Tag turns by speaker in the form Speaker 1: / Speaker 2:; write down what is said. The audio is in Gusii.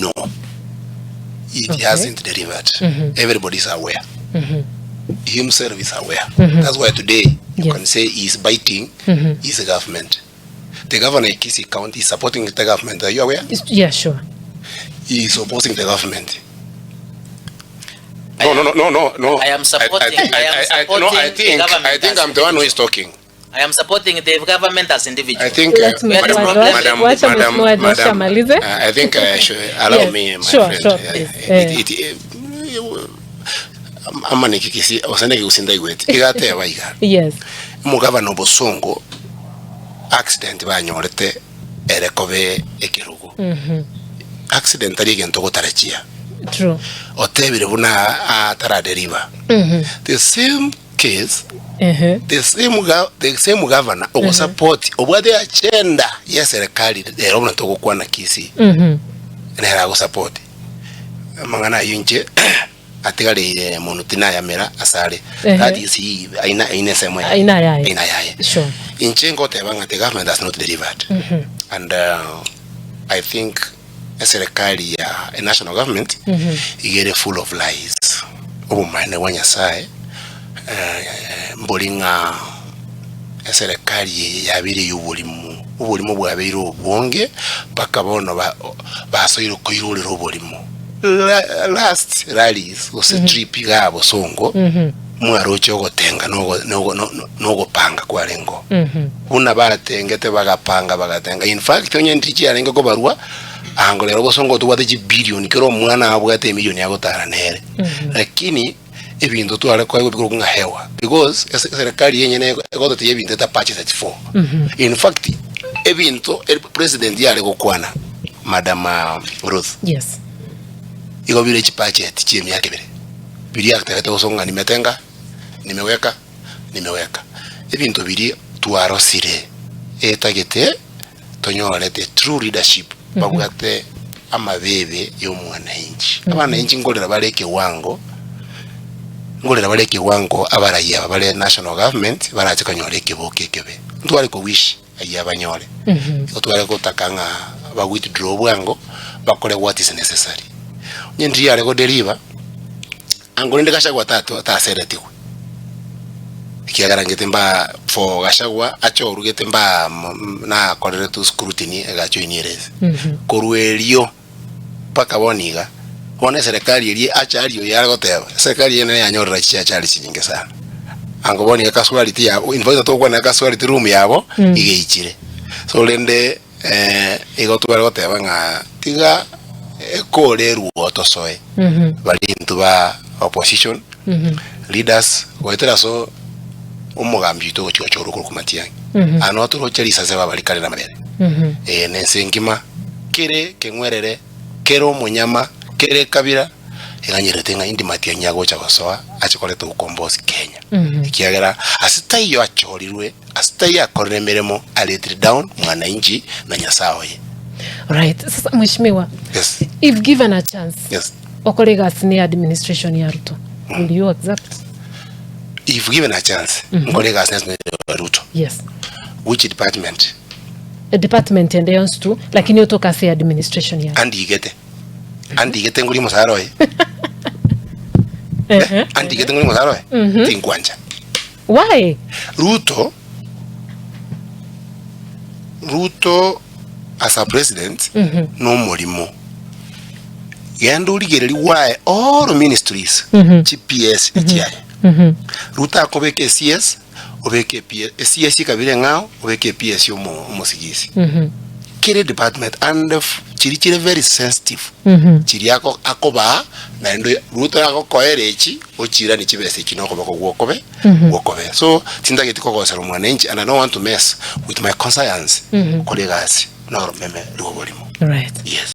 Speaker 1: No. It
Speaker 2: Okay.
Speaker 1: hasn't delivered. Everybody is aware. Himself is aware. That's why today you
Speaker 2: Yes.
Speaker 1: can say he is biting his government. The governor of Kisii County is supporting the government. Are you aware?
Speaker 2: Yeah, sure.
Speaker 1: He is opposing the government. No, no, no, no, no, no.
Speaker 3: I am supporting- I am
Speaker 1: no, I
Speaker 3: supporting the
Speaker 1: think,
Speaker 3: government
Speaker 1: I think
Speaker 3: as
Speaker 1: I'm the one who is talking.
Speaker 3: I am supporting the government as individual.
Speaker 1: I think,
Speaker 2: Let
Speaker 3: Where the
Speaker 1: Madam,
Speaker 3: problem-
Speaker 1: Madam,
Speaker 2: Wacha
Speaker 1: Madam,
Speaker 2: Mheshimiwa Joshua
Speaker 1: Madam,
Speaker 2: amalize.
Speaker 1: I think should allow
Speaker 2: Yes,
Speaker 1: me, my
Speaker 2: sure,
Speaker 1: friend.
Speaker 2: sure, please. Eh.
Speaker 1: It, it, ama nikikisi osende kigusinda igwete igateba iga
Speaker 2: Yes.
Speaker 1: omogavana obosongo accident banyorete ere kobe ekerugo accident tari egento ogotarachia
Speaker 2: True.
Speaker 1: otebire buna ataraderiva the same case
Speaker 2: Ehe.
Speaker 1: the same ga- the same governor ogosupport obwate agenda ya serikali rero buna togokwana Kisii nere agosupport amang'ana ayio inche atigareire mono tinayamera asare
Speaker 2: Ehe.
Speaker 1: that is he aina aina ensemo yaye
Speaker 2: Aina yaye.
Speaker 1: aina yaye
Speaker 2: Sure.
Speaker 1: inche ngoteba ng'a the government has not delivered and I think eserekari ya e national government iga ere full of lies obomaene bwa Nyasaye mbori ng'a eserekari eye yabeire ey'oborimo oborimo bwabeire obonge mpaka bono ba basoire koirorera oborimo La last rallies gose trip iga bosongo mwaroche ogotenga na ogo na ogo na ogopanga kwarengeo. Buna batengete bagapanga bagatenga in fact onye ndiri chiarenge kobarwa ango rero bosongo tobwate chibilion kera omwana abwate emilion agotara nere lakini ebinto tware koegwa bikorokwa ng'a hewa because ase eserekari yenyene egototebia ebinto eta purchased for in fact ebinto president yare gokwana madam Ruth
Speaker 2: Yes.
Speaker 1: igo bire chibudget chia emiaka ebere biria atebete gosonga ng'a nimetenga nimeweka nimeweka. Ebinto biria twarosire etagete tonyorete true leadership babwate amabebe ya omwananchi. Abananchi nkorera bare ekewango nkorera bare ekewango abarai aba bare national government barache konyora ekeboka ekebe. Ntware ko wish ayio abanyore. Igo tware gotaka ng'a ba withdraw bwango bakore what is necessary. Onye ndiri yare go deliver Ango rende Gachagua tato taseretigwe, ekiagera ngete mba for Gachagua achorwe gete mba nakoreretwe scrutiny egajoinia ere ense. Korwa erio mpaka bono iga, bono eserekari eria achari oyo are goteba, eserekari eye nere yanyorera chiachari chinyinge sana. Ango bono iga casualty yabo, in fact togokwana casualty room yabo iga eichire. So rende Igo tware goteba ng'a tiga ekorerwe tosoe baria intwe ba opposition leaders goetera ase omogambi oito ogochia gochorwa korwa Matiang'i. Aa noo toroche risase baba rikare namabere. Eye nense engima kere keng'werere, kere omonyama, kere ekabira eganyerete ng'a indi Matiang'i agocha gosoa ache koreta ukombozi Kenya. Ekiagera ase taiyo achorirwe Ase taiyo akorire emeremo aretire down mwananchi na Nyasae oye.
Speaker 2: Right. Sasa mheshimiwa,
Speaker 1: Yes.
Speaker 2: if given a chance
Speaker 1: Yes.
Speaker 2: okore egasi ne administration ya Ruto, will you accept?
Speaker 1: If given a chance, nkore egasi ne ya Ruto.
Speaker 2: Yes.
Speaker 1: Which department?
Speaker 2: A department ende yonsi tu, lakini otoka ase administration ya.
Speaker 1: Andigete. Andigete ngori omosara oye.
Speaker 2: Ehe.
Speaker 1: Andigete ngori omosara oye. Tinkwancha.
Speaker 2: Why?
Speaker 1: Ruto Ruto as a president nomorimo genda origereria why all ministries chi PS chiaye Ruto akobeka eCS obeke ePS eCS ekabere eng'ao obeke ePS omo omosigisi kere department and chiri chire very sensitive chiria ako akobaa naende Ruto agokoera echi Ochiranie chibesa echi nokoboko gwokobe gwokobe. So tintageti kogosera omwananchi and I don't want to mess with my conscience kore egasi noromeme rw'oborimo.
Speaker 2: Right.
Speaker 1: Yes.